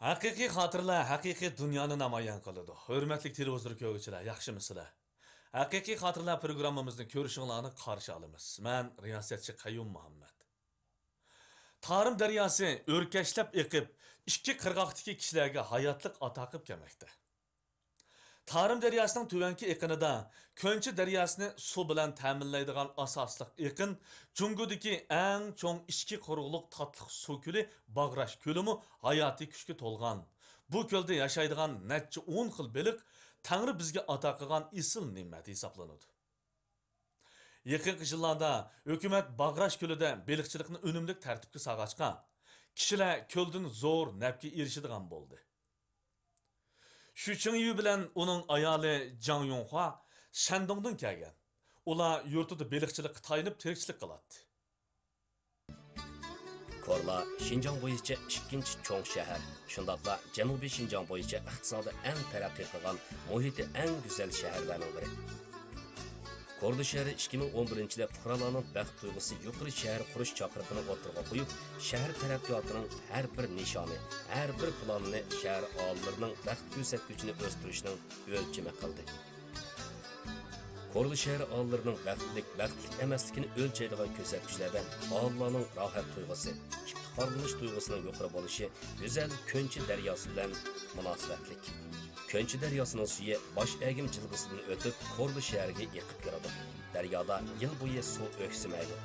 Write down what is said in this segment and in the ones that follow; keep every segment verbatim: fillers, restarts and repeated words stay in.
ھەقىقىي خاتىرىلەر ھەقىقىي دۇنيانى نامايان قىلىدۇ. ھۆرمەتلىك تېلېۋىزور كۆرگۈچىلەر، ياخشىمۇسىلەر؟ ھەقىقىي خاتىرىلەر پروگراممىمىزنى كۆرۈشۈڭلارنى قارشى ئالىمىز. مەن رىياسەتچى قەييۇم مۇھەممەد. تارىم دەرياسى ئۆركەشلەپ ئېقىپ، ئىككى قىرغاقتىكى كىشىلەرگە ھاياتلىق ئاتا قىلىپ كەلمەكتە. تارىم دەرياسىنىڭ تۆۋەنكى ئېقىنىدا كۆنچى دەرياسىنى سۇ بىلەن تەمىنلەيدىغان ئاساسلىق ئېقىن، جۇڭگودىكى ئەڭ چوڭ ئىچكى قۇرۇقلۇق تاتلىق سۇ كۆلى باغراش كۆلىمۇ ھاياتىي كۈچكە تولغان. بۇ كۆلدە ياشايدىغان نەچچە ئون خىل بېلىق تەڭرى بىزگە ئاتا قىلغان ئېسىل نېمەت ھېسابلىنىدۇ. يېقىنقى يىللاردا ھۆكۈمەت باغراش كۆلىدە بېلىقچىلىقنى ئۈنۈملۈك تەرتىپكە سالغاچقا، كىشىلەر كۆلدىن زور نەپكە ئېرىشىدىغان بولدى. شۈ چىڭيۈ بىلەن ئۇنىڭ ئايالى جاڭ يۇڭخۇا شەندۇڭدىن كەلگەن. ئۇلار يۇرتىدا بېلىقچىلىققا تايىنىپ تىرىكچىلىك قىلاتتى. كورلا شىنجاڭ بويىچە ئىككىنچى چوڭ شەھەر، شۇنداقلا جەنۇبىي شىنجاڭ بويىچە ئىقتىسادى ئەڭ تەرەققىي قىلغان، مۇھىتى ئەڭ گۈزەل شەھەرلەرنىڭ بىرى. كورلا شەھىرى ئىككى مىڭ ئون بىرىنچى يىلى پۇقرالارنىڭ بەخت تۇيغۇسى يۇقىرى شەھەر قۇرۇش چاقىرىقىنى ئوتتۇرىغا قويۇپ، شەھەر تەرەققىياتىنىڭ ھەر بىر نىشانى، ھەر بىر پىلانىنى شەھەر ئاھالىلىرىنىڭ بەخت كۆرسەتكۈچىنى ئۆستۈرۈشنىڭ ئۆلچىمى قىلدى. كورلا شەھىرى ئاھالىلىرىنىڭ بەختلىك، بەختلىك ئەمەسلىكىنى ئۆلچەيدىغان كۆرسەتكۈچلەردە ئاھالىلەرنىڭ راھەت تۇيغۇسى، ئىپتىخارلىنىش تۇيغۇسىنىڭ يۇقىرى بولۇشى، گۈزەل كۆنچى دەرياسى بىلەن مۇناسىۋەتلىك. كۆنچى دەرياسىنىڭ سۈيى باش ئەگىم جىلغىسىدىن ئۆتۈپ، كورلا شەھىرىگە ئېقىپ كىرىدۇ. دەريادا يىل بويى سۇ ئۆكسىمەيدۇ.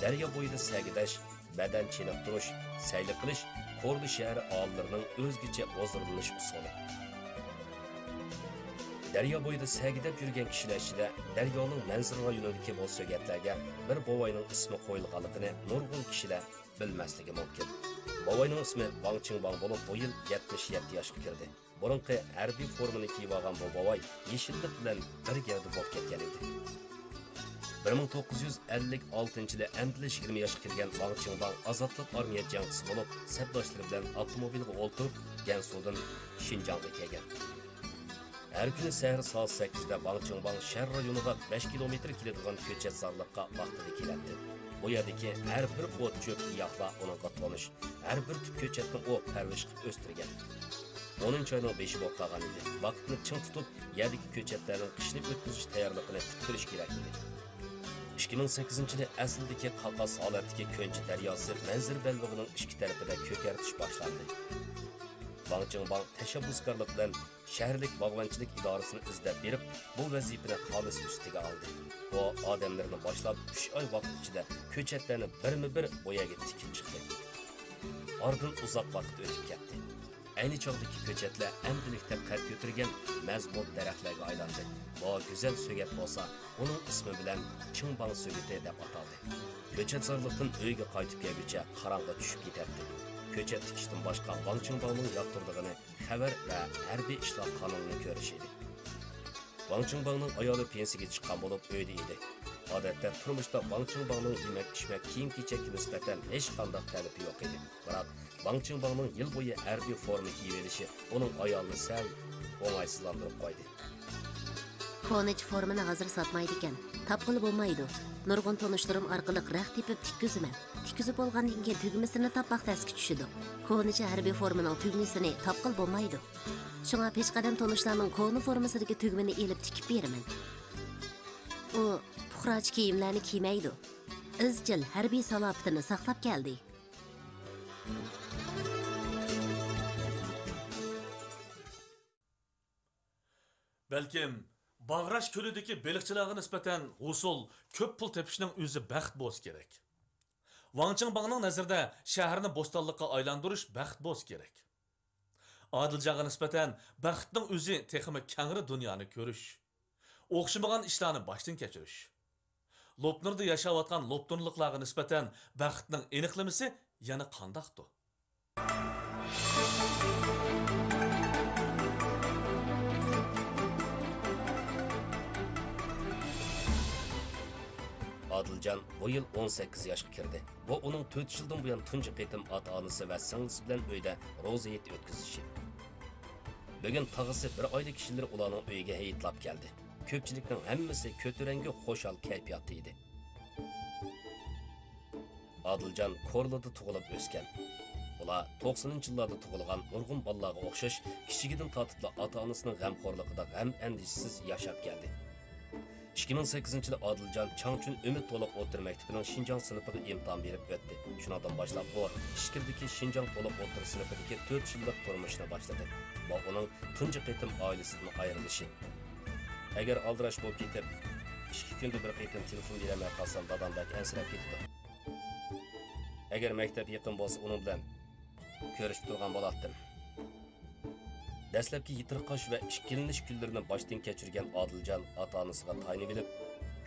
دەريا بويىدا سەگىدەش، بەدەن چېنىقتۇرۇش، سەيلە قىلىش كورلا شەھىرى ئاھالىلىرىنىڭ ئۆزگىچە ھۇزۇرلىنىش ئۇسۇلى. دەريا بويىدا سەگىدەپ يۈرگەن كىشىلەر ئىچىدە دەريانىڭ مەنزىرە رايونىدىكى بۇ سۆگەتلەرگە بىر بوۋاينىڭ ئىسمى قويۇلغانلىقىنى نۇرغۇن كىشىلەر بىلمەسلىكى مۇمكىن. بوۋاينىڭ ئىسمى ۋاڭ چىڭباڭ بولۇپ، بۇ يىل يەتمىش يەتتە ياشقا كىردى. بۇرۇنقى ھەربىي فورمىنى كىيىۋالغان بۇ بوۋاي يېشىللىق بىلەن بىر گەۋدە بولۇپ كەتكەن ئىدى. بىر مىڭ توققۇز يۈز ئەللىك ئالتىنچى يىلى ئەمدىلا يىگىرمە ياشقا كىرگەن ۋاڭ چىڭباڭ ئازادلىق ئارمىيە جەڭچىسى بولۇپ، سەپداشلىرى بىلەن ئاپتوموبىلغا ئولتۇرۇپ، گەنسۇدىن شىنجاڭغا كەلگەن. ھەر كۈنى سەھەر سائەت سەككىزدە ۋاڭ چىڭباڭ شەھەر رايونىغا بەش كىلومېتىر كېلىدىغان كۆچەت زارلىققا ۋاقتىدا كېلەتتى. بۇ يەردىكى ھەر بىر ئوت-چۆپ، گىياھلار ئۇنىڭغا تونۇش. ھەر بىر تۈپ كۆچەتنى ئۇ پەرۋىش قىلىپ ئۆستۈرگەن. ئونىنچى ئاينىڭ بېشى بولۇپ قالغان ئىدى. ۋاقىتنى چىڭ تۇتۇپ، يەردىكى كۆچەتلەرنىڭ قىشنى ئۆتكۈزۈش تەييارلىقىنى پۈتتۈرۈش كېرەك ئىدى. ئىككى مىڭ سەككىزىنچى يىلى ئەسلىدىكى قاقاس ھالەتتىكى كۆنچى دەرياسى مەنزىرە بەلبېغىنىڭ ئىچكى تەرىپىدە كۆكەرتىش باشلاندى. ۋاڭ چىڭباڭ تەشەببۇسكارلىق بىلەن شەھەرلىك باغۋەنچىلىك ئىدارىسىنى ئىزدەپ بېرىپ، بۇ ۋەزىپىنى خالىس ئۈستىگە ئالدى. ئۇ ئادەملىرىنى باشلاپ، ئۈچ ئاي ۋاقىت ئىچىدە كۆچەتلەرنى بىرمۇ بىر بۇ يەرگە تىكىپ چىقتى. ئارىدىن ئۇزاق ۋاقىت ئۆتۈپ كەتتى. ئەينى چاغدىكى كۆچەتلەر ئەمدىلىكتە قەد كۆتۈرگەن مەزمۇت دەرەخلەرگە ئايلاندى. بۇ گۈزەل سۆگەت بولسا، ئۇنىڭ ئىسمى بىلەن چىڭباڭ سۆگىتى دەپ ئاتالدى. كۆچەت زارلىقتىن ئۆيگە قايتىپ كەلگۈچە قاراڭغۇ چۈشۈپ كېتەتتى. كۆچەت تىكىشتىن باشقا ۋاڭ چىڭباڭنىڭ ياقتۇرىدىغىنى خەۋەر ۋە ھەربىي ئىشلار قانىلىنى كۆرۈش ئىدى. ۋاڭ چىڭباڭنىڭ ئايالى پېنسىيەگە چىققان بولۇپ، ئۆيدە ئىدى. ئادەتتە تۇرمۇشتا ۋاڭ چىڭباڭنىڭ يېمەك-ئىچمەك، كىيىم-كېچەككە نىسبەتەن ھېچقانداق تەلىپى يوق ئىدى. بىراق، ۋاڭ چىڭباڭنىڭ يىل بويى ھەربىي فورما كىيىۋېلىشى ئۇنىڭ ئايالىنى سەل ئوڭايسىزلاندۇرۇپ قويدى. كونىچە فورمىنى ھازىر ساتمايدىكەن. تاپقىلى بولمايدۇ. نۇرغۇن تونۇشلىرىم ئارقىلىق رەخت تېپىپ تىككۈزىمەن. تىككۈزۈپ بولغاندىن كېيىن تۈگمىسىنى تاپماق تەسكە چۈشىدۇ. كونىچە ھەربىي فورمىنىڭ تۈگمىسىنى تاپقىلى بولمايدۇ. شۇڭا پېشقەدەم تونۇشلارنىڭ كونا فورمىسىدىكى تۈگمىنى ئېلىپ تىكىپ بېرىمەن. ئۇ پۇقراچە كىيىملەرنى كىيمەيدۇ. ئىزچىل ھەربىي سالاپىتىنى ساقلاپ كەلدى. بەلكىم، باغراش كۆلىدىكى بېلىقچىلارغا نىسبەتەن ھوسۇل، كۆپ پۇل تېپىشنىڭ ئۆزى بەخت بولسا كېرەك. ۋاڭ چىڭباڭنىڭ نەزىرىدە شەھەرنى بوستانلىققا ئايلاندۇرۇش بەخت بولسا كېرەك. ئادىلجانغا نىسبەتەن بەختنىڭ ئۆزى تېخىمۇ كەڭرى دۇنيانى كۆرۈش. ئوخشىمىغان ئىشلارنى باشتىن كەچۈرۈش. لوپنۇردا ياشاۋاتقان لوپنۇرلۇقلارغا نىسبەتەن بەختنىڭ ئېنىقلىمىسى يەنە قانداقتۇ؟ ئادىلجان بۇ يىل ئون سەككىز ياشقا كىردى. بۇ ئۇنىڭ تۆت يىلدىن بۇيان تۇنجى قېتىم ئاتا-ئانىسى ۋە سىڭلىسى بىلەن ئۆيدە روزا ھېيت ئۆتكۈزۈشى. بۈگۈن تاغىسى بىر ئائىلە كىشىلىرى ئۇلارنىڭ ئۆيىگە ھېيتلاپ كەلدى. كۆپچىلىكنىڭ ھەممىسى كۆتۈرەڭگۈ خۇشال كەيپىياتتا ئىدى. ئادىلجان كورلىدا تۇغۇلۇپ ئۆسكەن. ئۇلار توقسىنىنچى يىللاردا تۇغۇلغان نۇرغۇن بالىلارغا ئوخشاش، كىچىكىدىن تارتىپلا ئاتا-ئانىسىنىڭ غەمخورلۇقىدا غەم-ئەندىشىسىز ياشاپ كەلدى. ئىككى مىڭ سەككىزىنچى يىلى ئادىلجان چاڭچۈن ئۈمىد تولۇق ئوتتۇرا مەكتىپىنىڭ شىنجاڭ سىنىپىغا ئىمتىھان بېرىپ ئۆتتى. شۇنىڭدىن باشلاپ ئۇ ئىچكىرىدىكى شىنجاڭ تولۇق ئوتتۇرا سىنىپىدىكى تۆت يىللىق تۇرمۇشىنى باشلىدى. بۇ ئۇنىڭ تۇنجى قېتىم ئائىلىسىدىن ئايرىلىشى. ئەگەر ئالدىراش بولۇپ كېتىپ، ئىككى كۈندە بىر قېتىم تېلېفون بېرەلمەي قالسام، دادام بەك ئەنسىرەپ كېتىدۇ. ئەگەر مەكتەپ يېقىن بولسا، ئۇنىڭ بىلەن كۆرۈشۈپ تۇرغان بولاتتىم. دەسلەپكى يېتىرقاش ۋە ئىككىلىنىش كۈنلىرىنى باشتىن كەچۈرگەن ئادىلجان ئاتا-ئانىسىغا تايىنىۋېلىپ،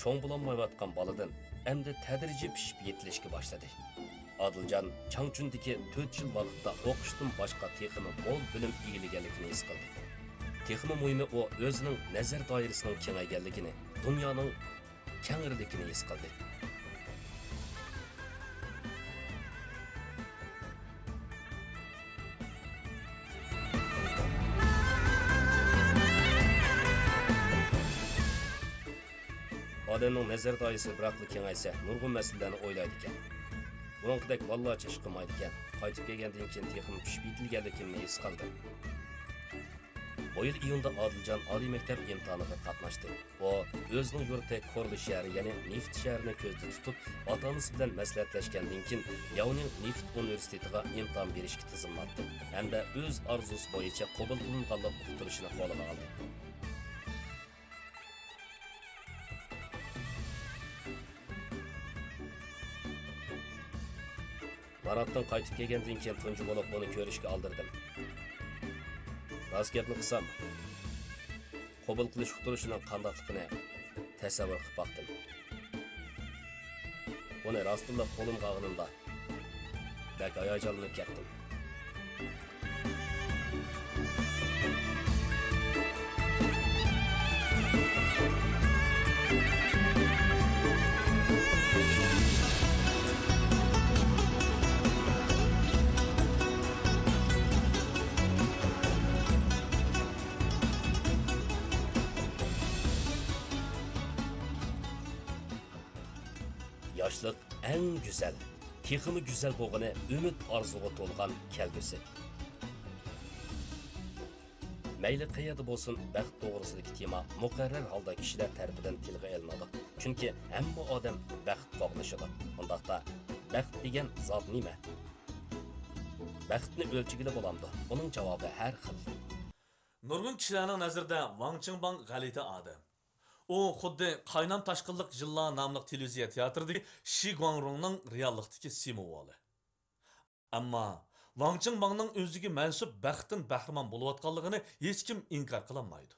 چوڭ بولالمايۋاتقان بالىدىن ئەمدى تەدرىجىي پىشىپ يېتىلىشكە باشلىدى. ئادىلجان چاڭچۈندىكى تۆت يىل ۋاقىتتا ئوقۇشتىن باشقا تېخىمۇ مول بىلىم ئىگىلىگەنلىكىنى ھېس قىلدى. تېخىمۇ مۇھىمى، ئۇ ئۆزىنىڭ نەزەر دائىرىسىنىڭ كېڭەيگەنلىكىنى، دۇنيانىڭ كەڭرىلىكىنى ھېس قىلدى. ئادەمنىڭ نەزەر دائىرىسى بىراقلا كېڭەيسە، نۇرغۇن مەسىلىلەرنى ئويلايدىكەن. بۇرۇنقىدەك بالىلارچە ئىش قىلمايدىكەن. قايتىپ كەلگەندىن كېيىن تېخىمۇ پىشىپ يېتىلگەنلىكىمنى ھېس قىلدىم. بۇ يىل ئىيۇندا ئادىلجان ئالىي مەكتەپ ئىمتىھانىغا قاتناشتى. ئۇ ئۆزىنىڭ يۇرتى كورلا شەھىرى، يەنى نېفىت شەھىرىنى كۆزدە تۇتۇپ، ئاتا-ئانىسى بىلەن مەسلىھەتلەشكەندىن كېيىن، لياۋنىڭ نېفىت ئۇنىۋېرسىتېتىغا ئىمتىھان بېرىشكە تىزىملاتتى ھەمدە ئۆز ئارزۇسى بويىچە قوبۇل قىلىنغانلىق ئۇقتۇرۇشىنى قولىغا ئالدى. ماراتتىن قايتىپ كەلگەندىن كېيىن تۇنجى بولۇپ ئۇنى كۆرۈشكە ئالدىرىدىم. راست گەپنى قىلسام، قوبۇل قىلىش ئۇقتۇرۇشىنىڭ قانداقلىقىنى تەسەۋۋۇر قىلىپ باقتىم. ئۇنى راستتىنلا قولۇمغا ئالغىنىمدا، بەك ھاياجانلىنىپ كەتتىم. ياشلىق ئەڭ گۈزەل، تېخىمۇ گۈزەل بولغىنى ئۈمىد ئارزۇغا تولغان كەلگۈسى. مەيلى قەيەردە بولسۇن، بەخت توغرىسىدىكى تېما مۇقەررەر ھالدا كىشىلەر تەرىپىدىن تىلغا ئېلىنىدۇ. چۈنكى ھەممە ئادەم بەخت قوغلىشىدۇ. ئۇنداقتا، بەخت دېگەن زات نېمە؟ بەختنى ئۆلچىگىلى بولامدۇ؟ ئۇنىڭ جاۋابى ھەر خىل. نۇرغۇن كىشىلەرنىڭ نەزىرىدە ۋاڭ چىڭباڭ غەلىتە ئادەم. ئۇ خۇددى قاينام تاشقىنلىق يىللار ناملىق تېلېۋىزىيە تىياتىرىدىكى شى گۇاڭرۇڭنىڭ رېئاللىقتىكى سىمۋولى. ئەمما ۋاڭ چىڭباڭنىڭ ئۆزىگە مەنسۇپ بەختتىن بەھرىمەن بولۇۋاتقانلىقىنى ھېچكىم ئىنكار قىلالمايدۇ.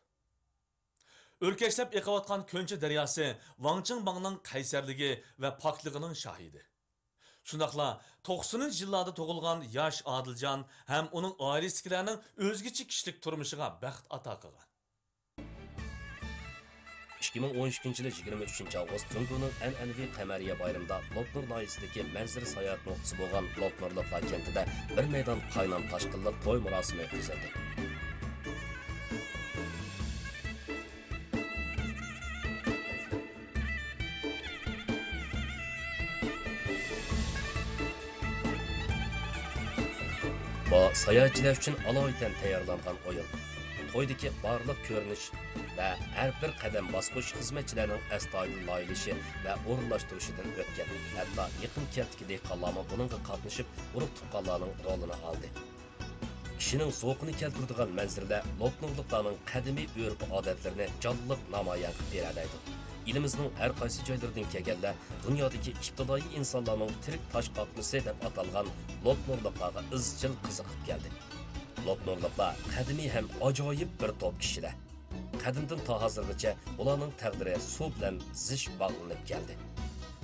ئۆركەشلەپ ئېقىۋاتقان كۆنچى دەرياسى ۋاڭ چىڭباڭنىڭ قەيسەرلىكى ۋە پاكلىقىنىڭ شاھىدى. شۇنداقلا توقسىنىنچى يىللاردا تۇغۇلغان ياش ئادىلجان ھەم ئۇنىڭ ئائىلىسىدىكىلەرنىڭ ئۆزگىچە كىشىلىك تۇرمۇشىغا بەخت ئاتا قىلغان. ئىككى مىڭ ئون ئىككىنچى يىلى يىگىرمە ئۈچىنچى ئاۋغۇست جۇڭگونىڭ ئەنئەنىۋى قەمەرىيە بايرىمىدا لوپنۇر ناھىيەسىدىكى مەنزىرە ساياھەت نۇقتىسى بولغان لوپنۇرلۇقلار كەنتىدە بىر مەيدان قاينام تاشقىنلىق توي مۇراسىمى ئۆتكۈزۈلدى. بۇ ساياھەتچىلەر ئۈچۈن ئالايىتەن تەييارلانغان ئويۇن. تويدىكى بارلىق كۆرۈنۈش ۋە ھەر بىر قەدەم باسقۇچ خىزمەتچىلەرنىڭ ئەستايىدىل لايىھەلىشى ۋە ئورۇنلاشتۇرۇشىدىن ئۆتكەن. ھەتتا يېقىن كەنتتىكى دېھقانلارمۇ بۇنىڭغا قاتنىشىپ، ئۇرۇق-تۇغقانلارنىڭ رولىنى ئالدى. كىشىنىڭ زوقىنى كەلتۈرىدىغان مەنزىرىلەر لوپنۇرلۇقلارنىڭ قەدىمىي ئۆرپ-ئادەتلىرىنى جانلىق نامايان قىلىپ بېرەلەيدۇ. ئېلىمىزنىڭ ھەر قايسى جايلىرىدىن كەلگەنلەر دۇنيادىكى ئىپتىدائىي ئىنسانلارنىڭ تىرىك تاش قاتمىسى دەپ ئاتالغان لوپنۇرلۇقلارغا ئىزچىل قىزىقىپ كەلدى. لوپنۇرلۇقلار قەدىمىي ھەم ئاجايىپ بىر توپ كىشىلەر. قەدىمدىن تا ھازىرغىچە ئۇلارنىڭ تەقدىرى سۇ بىلەن زىچ باغلىنىپ كەلدى.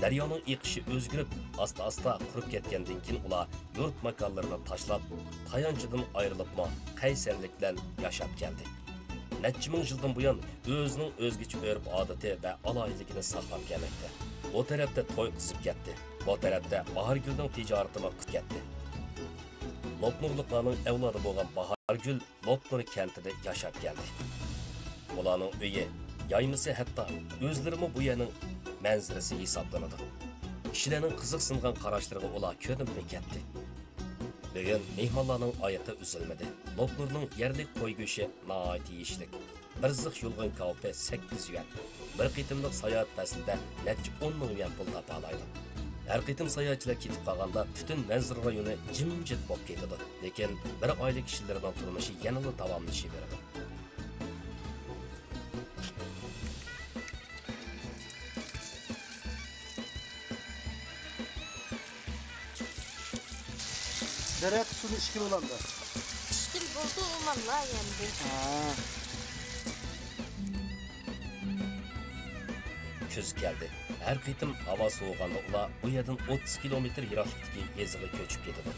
دەريانىڭ ئېقىشى ئۆزگىرىپ، ئاستا-ئاستا قۇرۇپ كەتكەندىن كېيىن، ئۇلار يۇرت-ماكانلىرىنى تاشلاپ، تايانچىدىن ئايرىلىپمۇ، قەيسەرلىك بىلەن ياشاپ كەلدى. نەچچە مىڭ يىلدىن بۇيان ئۆزىنىڭ ئۆزگىچە ئۆرپ-ئادىتى ۋە ئالاھىدىلىكىنى ساقلاپ كەلمەكتە. ئۇ تەرەپتە توي قىزىپ كەتتى، بۇ تەرەپتە باھارگۈلنىڭ تىجارىتىمۇ قىزىپ كەتتى. لوپنۇرلۇقلارنىڭ ئەۋلادى بولغان باھارگۈل لوپنۇر كەنتىدە ياشاپ كەلدى. ئۇلارنىڭ ئۆيى، يايمىسى، ھەتتا ئۆزلىرىمۇ بۇ يەرنىڭ مەنزىرىسى ھېسابلىنىدۇ. كىشىلەرنىڭ قىزىقسىنغان قاراشلىرىغا ئۇلار كۆنۈپمۇ كەتتى. بۈگۈن مېھمانلارنىڭ ئايىقى ئۈزۈلمىدى. لوپنۇرنىڭ يەرلىك قوي گۆشى ناھايىتى يېيىشلىك. بىر زىخ يۇلغۇن كاۋىپى سەككىز يۈەن. بىر قېتىملىق ساياھەت پەسلىدە نەچچە ئون مىڭ يۈەن پۇل تاپالايدۇ. ھەر قېتىم ساياھەتچىلەر كېتىپ قالغاندا، پۈتۈن مەنزىرە رايونى جىمجىت بولۇپ كېتىدۇ. لېكىن بىر ئائىلە كىشىلىرىنىڭ تۇرمۇشى يەنىلا داۋاملىشىۋېرىدۇ. دەرەخ سۇنى ئىچكىلى بولامدۇ؟ ئىچكىلى بولدى، ئۇمانلا يەمدى. ھە. كۈز كەلدى. ھەر قېتىم ھاۋا سوۋۇغاندا ئۇلار بۇ يەردىن ئوتتۇز كىلومېتىر يىراقلىقتىكى يېزىغا كۆچۈپ كېتىدۇ.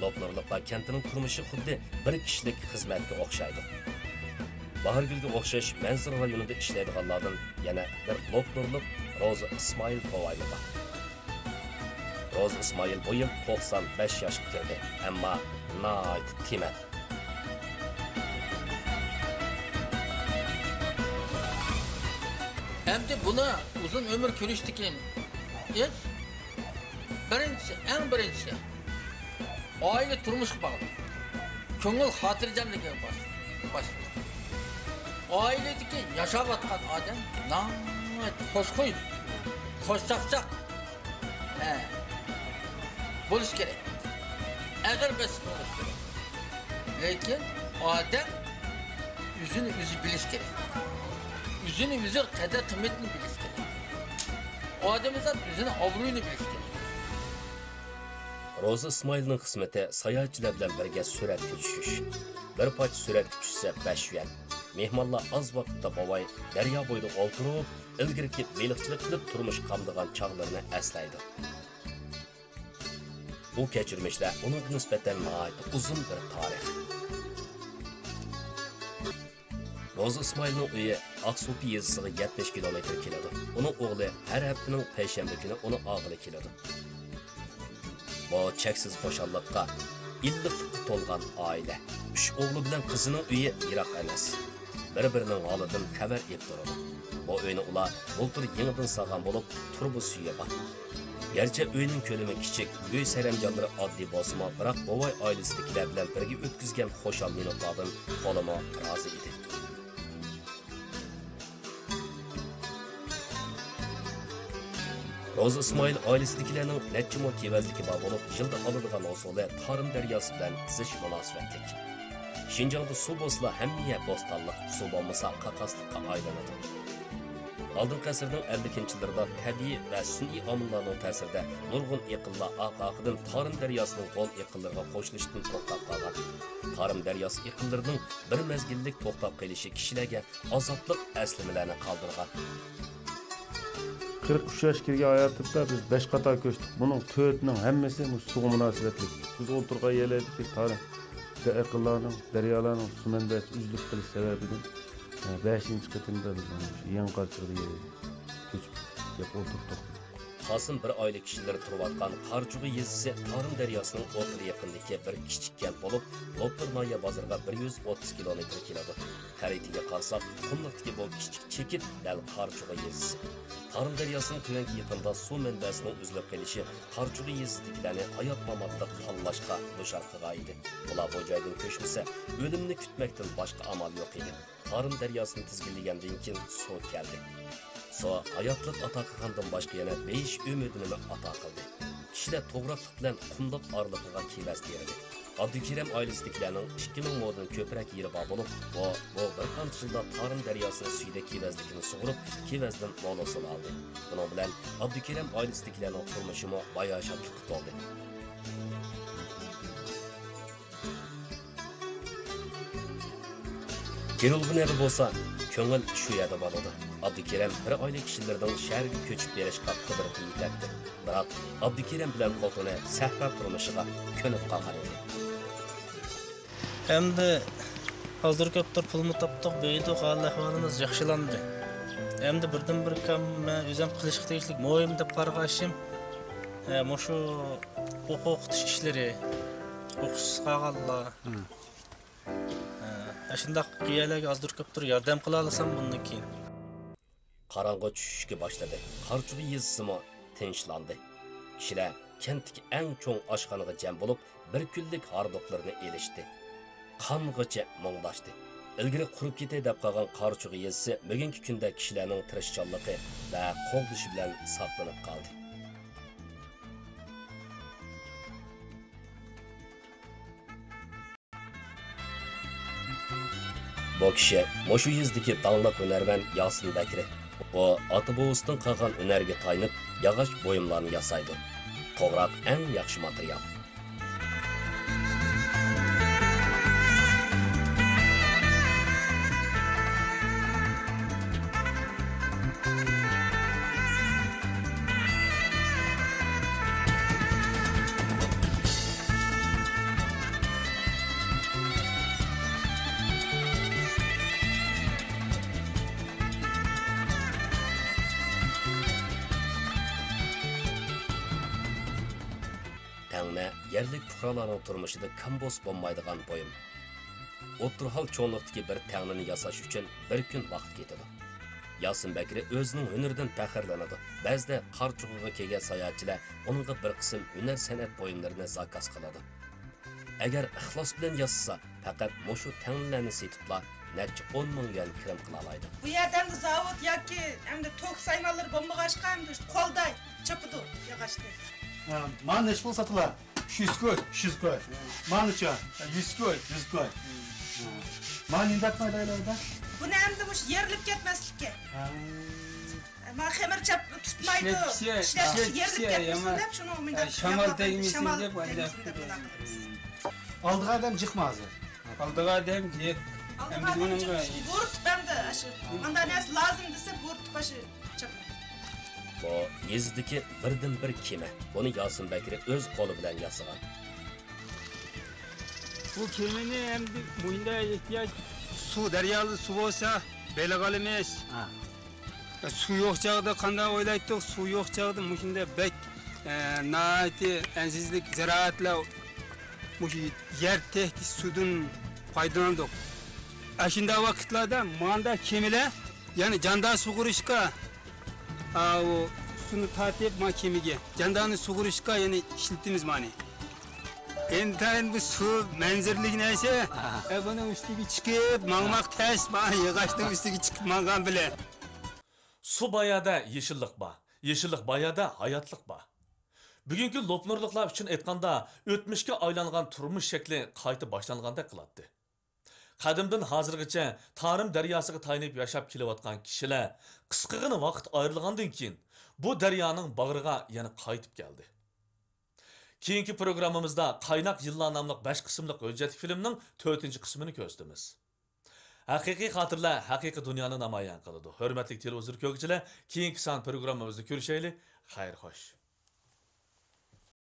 لوپنۇرلۇقلار كەنتىنىڭ تۇرمۇشى خۇددى بىر كىشىلىك خىزمەتكە ئوخشايدۇ. باھارگۈلگە ئوخشاش مەنزىرە رايونىدا ئىشلەيدىغانلاردىن يەنە بىر لوپنۇرلۇق روزا ئىسمائىل بوۋايمۇ بار. روزا ئىسمائىل بۇ يىل توقسان بەش ياشقا كىردى، ئەمما ناھايىتى تېمەن. ئەمدى بۇنى ئۇزۇن ئۆمۈر كۆرۈشتىكى ئىش، بىرىنچىسى، ئەڭ بىرىنچىسى، ئائىلە تۇرمۇشقا باغلىق. كۆڭۈل خاتىرجەملىكىگە باش-، باش-، ئائىلىدىكى ياشاۋاتقان ئادەم ناھايىتى خۇشخۇي، خۇشچاقچاق، ھە، بولۇش كېرەك. ئەگرى بەسىپ بولۇش كېرەك. لېكىن ئادەم ئۆزىنى ئۆزى بىلىش كېرەك. ئۆزىنى ئۆزى قەدىر قىممىتىنى بىلىش كېرەك. ئادەمزات ئۆزىنى ئابرۇيىنى بىلىش كېرەك. روزا ئىسمائىلنىڭ خىزمىتى ساياھەتچىلەر بىلەن بىرگە سۈرەتكە چۈشۈش. بىر پارچە سۈرەتكە چۈشسە بەش يۈەن. مېھمانلار ئاز ۋاقىتتا بوۋاي دەريا بويىدا ئولتۇرۇپ، ئىلگىرىكى بېلىقچىلىق قىلىپ تۇرمۇش قامدىغان چاغلىرىنى ئەسلەيدۇ. بۇ كەچۈرمىشلەر ئۇنىڭغا نىسبەتەن ناھايىتى ئۇزۇن بىر تارىخ. روزا ئىسمائىلنىڭ ئۆيى ئاقسۇپى يېزىسىغا يەتمىش كىلومېتىر كېلىدۇ. ئۇنىڭ ئوغلى ھەر ھەپتىنىڭ پەيشەنبە كۈنى ئۇنى ئالغىلى كېلىدۇ. بۇ چەكسىز خۇشاللىققا، ئىللىقلىققا تولغان ئائىلە. ئۈچ ئوغلى بىلەن قىزىنىڭ ئۆيى يىراق ئەمەس. بىر-بىرىنىڭ ھالىدىن خەۋەر ئېلىپ تۇرىدۇ. بۇ ئۆينى ئۇلار بۇلتۇر يېڭىدىن سالغان بولۇپ، تۇرۇبا سۈيى بار. گەرچە ئۆينىڭ كۆلىمى كىچىك، ئۆي سەرەمجانلىرى ئاددىي بولسىمۇ، بىراق بوۋاي ئائىلىسىدىكىلەر بىلەن بىرگە ئۆتكۈزگەن خۇشال مىنۇتلاردىن تولىمۇ رازى ئىدى. روزا ئىسمائىل ئائىلىسىدىكىلەرنىڭ نەچچە مو كېۋەزلىكى بار بولۇپ، يىلدا ئالىدىغان ھوسۇلى تارىم دەرياسى بىلەن زىچ مۇناسىۋەتلىك. شىنجاڭدا سۇ بولسىلا ھەممە يەر بوستانلىق، سۇ بولمىسا قاقاسلىققا ئايلىنىدۇ. ئالدىنقى ئەسىرنىڭ ئەللىكىنچى يىللىرىدا تەبىئىي ۋە سۈنئىي ئامىللارنىڭ تەسىرىدە نۇرغۇن ئېقىنلار ئارقا-ئارقىدىن تارىم دەرياسىنىڭ غول ئېقىنلىرىغا قوشۇلۇشتىن توختاپ قالغان. تارىم دەرياسى ئېقىنلىرىنىڭ بىر مەزگىللىك توختاپ قېلىشى كىشىلەرگە ئازابلىق ئەسلىمىلەرنى قالدۇرغان. قىرىق ئۈچ ياشقا كىرگەن ھاياتىمدا بىز بەش قاتار كۆچتۇق. بۇنىڭ تۆتىنىڭ ھەممىسى مۇشۇ سۇغا مۇناسىۋەتلىك. بىز ئولتۇرغان يەرلەردىكى تارىم ئېقىنلارنىڭ، دەريالارنىڭ سۇ مەنبەسى ئۈزۈلۈپ قېلىش سەۋەبىدىن، بەشىنچى قېتىمدا بىز مانا مۇشۇ يېڭى قارچىغا كۆچۈپ كېلىپ ئولتۇردۇق. خاسىم بىر ئائىلە كىشىلىرى تۇرۇۋاتقان قارچۇغا يېزىسى تارىم دەرياسىنىڭ ئوتتۇرا يېقىنىدىكى بىر كىچىك كەنت بولۇپ، لوپنۇر ناھىيە بازىرىغا بىر يۈز ئوتتۇز كىلومېتىر كېلىدۇ. خەرىتىگە قارىساق، قۇملۇقتىكى بۇ كىچىك چېكىت دەل قارچۇغا يېزىسى. تارىم دەرياسىنىڭ تۆۋەنكى يېقىندا سۇ مەنبەسىنىڭ ئۈزۈلۈپ قېلىشى قارچۇغا يېزىسىدىكىلەرنى ھايات-ماماتلىق تاللاشقا دۇچار قىلغانىدى. ئۇلار بۇ جايدىن كۆچمىسە، ئۆلۈمنى كۈتمەكتىن باشقا ئامال يوق ئىدى. تارىم دەرياسىنى تىزگىنلىگەندىن كېيىن سۇ كەلدى. سۇ ھاياتلىق ئاتا قىلغاندىن باشقا يەنە بېيىش ئۈمىدىنىمۇ ئاتا قىلدى. كىشىلەر توغراقلىق بىلەن قۇملۇق ئارىلىقىغا كېۋەز تېرىدى. ئابدۇكېرەم ئائىلىسىدىكىلەرنىڭ ئىككى مىڭ مودىن كۆپرەك يېرى بار بولۇپ، ئۇ بۇ بىر قانچە يىلدا تارىم دەرياسىنىڭ سۈيىدەك كېۋەزلىكىنى سۇغۇرۇپ، كېۋەزدىن مول ھوسۇل ئالدى. بۇنىڭ بىلەن ئابدۇكېرەم ئائىلىسىدىكىلەرنىڭ تۇرمۇشىمۇ باياشاتلىققا تولدى. كېلىدىغان يەردە بولسا، كۆڭۈل شۇ يەردە بولىدۇ. ئابدۇكېرەم بىر ئائىلە كىشىلىرىنىڭ شەھەرگە كۆچۈپ بېرىشقا قۇدرىتى يېتەتتى. بىراق، ئابدۇكېرەم بىلەن خوتۇنى سەھرا تۇرمۇشىغا كۆنۈپ قالغان ئىدى. ئەمدى ئازدۇر كۆپتۇر پۇلمۇ تاپتۇق، بېيىدۇق، ھال-ئەھۋالىمىز ياخشىلاندى. ئەمدى بىردىنبىر كام مەن ئۆزۈم قىلىشقا تېگىشلىك مۇھىم دەپ قارىغان ئىشىم، ئە، مۇشۇ ئوقۇتۇش ئىشلىرى، ئوقۇشسىز قالغانلار. مم. ئە، ئاشۇنداق يەرلەرگە ئازدۇر كۆپتۇر ياردەم قىلالىسام بۇندىن كېيىن. قاراڭغۇ چۈشۈشكە باشلىدى. قارچۇغا يېزىسىمۇ تىنچلاندى. كىشىلەر كەنتتىكى ئەڭ چوڭ ئاشخانىغا جەم بولۇپ، بىر كۈنلۈك ھاردۇقلىرىنى ئېلىشتى. قانغىچە مۇڭداشتى. ئىلگىرى قۇرۇپ كېتەي دەپ قالغان قارىچۇغا يېزىسى بۈگۈنكى كۈندە كىشىلەرنىڭ تىرىشچانلىقى ۋە قوغدىشى بىلەن ساقلىنىپ قالدى. بۇ كىشى مۇشۇ يېزىدىكى داڭلىق ھۈنەرۋەن ياسىن بەكرى. ئۇ ئاتا-بوۋىسىدىن قالغان ھۈنەرگە تايىنىپ، ياغاچ بۇيۇملارنى ياسايدۇ. توغراق ئەڭ ياخشى ماتېرىيال. تەڭنە يەرلىك پۇقرالارنىڭ تۇرمۇشىدا كام-بوس بولمايدىغان بۇيۇم. ئوتتۇرا ھال چوڭلۇقتىكى بىر تەڭنىنى ياساش ئۈچۈن بىر كۈن ۋاقىت كېتىدۇ. ياسىن بەكرى ئۆزىنىڭ ھۈنىرىدىن پەخىرلىنىدۇ. بەزىدە قارچۇغىغا كەلگەن ساياھەتچىلەر ئۇنىڭغا بىر قىسىم ھۈنەر-سەنئەت بۇيۇملىرىنى زاكاز قىلىدۇ. ئەگەر ئىخلاس بىلەن ياسىسا، پەقەت مۇشۇ تەڭنىلەرنى سېتىپلا نەچچە ئون مىڭ يۈەن كىرىم قىلالايدۇ. بۇ يەردە ئەمدى زاۋۇت ياكى ئەمدى توك سايمانلىرى بولمىغاچقا، ئەمدى قولدا چاپىدۇ ياغاچنى. ھە، مانا نەچچە پۇل ساتىلا؟ ئۈچ يۈز كوي. ئۈچ يۈز كوي. مانىچە؟ يۈز كوي. يۈز كوي. مانا نېمە دەپ مايلايلا؟ بۇنى ئەمدى مۇشۇ يېرىلىپ كەتمەسلىككە. ھە. ما خېمىر چاپ تۇتمايدۇ. ئىشلەپ كىشى، ئىشلەپ ئىشلەپ يېرىلىپ كىشى كەتمىسۇن يامان. دەپ شۇنىڭ مۇنداق ئە، شامال تەگمىسۇن دەپ، شامال تەگمىسۇن دەپ مۇنداق قىلىمىز. ئالدىغا ئادەم جىقمۇ ھازىر؟ ئالدىغا ئادەم جىق. ئالدىغا ئادەم جىق. بۇرۇتۇپ ئەمدى ئاشۇ. مانداق نەرسە لازىم دېسە بۇرۇتۇپ ئاشۇ چاپىمىز. بۇ يېزىدىكى بىردىنبىر كېمە. بۇنى ياسىن بەكرى ئۆز قولى بىلەن ياسىغان. بۇ كېمىنى ئەمدى مۇنداق ئېھتىياج، سۇ، دەريادا سۇ بولسا بېلىق ئالىمىز. ھە. سۇ يوق چاغدا قانداق ئويلايتتۇق؟ سۇ يوق چاغدا مۇشۇنداق بەك، ئە، ناھايىتى ئەنسىزلىك زىرائەتلەر مۇشۇ يەر تەكتى سۇدىن پايدىلاندۇق. ئاشۇنداق ۋاقىتلاردا ماندا كېمىلەر، يەنى جاندار سۇغۇرۇشقا، ئاۋۇ سۇنى تارتىپ ما كېمىگە، جاندارنى سۇغۇرۇشقا يەنى ئىشلىتىمىز مانى. ئىنتايىن بۇ سۇ مەنزىرىلىك نەرسە. ئە، بۇنىڭ ئۈستىگە چىقىپ ماڭماق تەس، ما ياغاچنىڭ ئۈستىگە چىقىپ ماڭغان بىلەن. سۇ بايادا يېشىللىق بار، يېشىللىق بايادا ھاياتلىق بار. بۈگۈنكى لوپنۇرلۇقلار ئۈچۈن ئېيتقاندا، ئۆتمۈشكە ئايلانغان تۇرمۇش شەكلى قايتا باشلانغاندەك قىلاتتى. قەدىمدىن ھازىرغىچە تارىم دەرياسىغا تايىنىپ ياشاپ كېلىۋاتقان كىشىلەر قىسقىغىنە ۋاقىت ئايرىلغاندىن كېيىن، بۇ دەريانىڭ باغرىغا يەنە قايتىپ كەلدى. كېيىنكى پروگراممىمىزدا قايناق يىللار ناملىق بەش قىسىملىق ھۆججەتلىك فىلىمنىڭ تۆتىنچى قىسمىنى كۆرسىتىمىز. ھەقىقىي خاتىرىلەر ھەقىقىي دۇنيانى نامايان قىلىدۇ. ھۆرمەتلىك تېلېۋىزور كۆرگۈچىلەر، كېيىنكى سان پروگراممىمىزدا كۆرۈشەيلى. خەير خوش.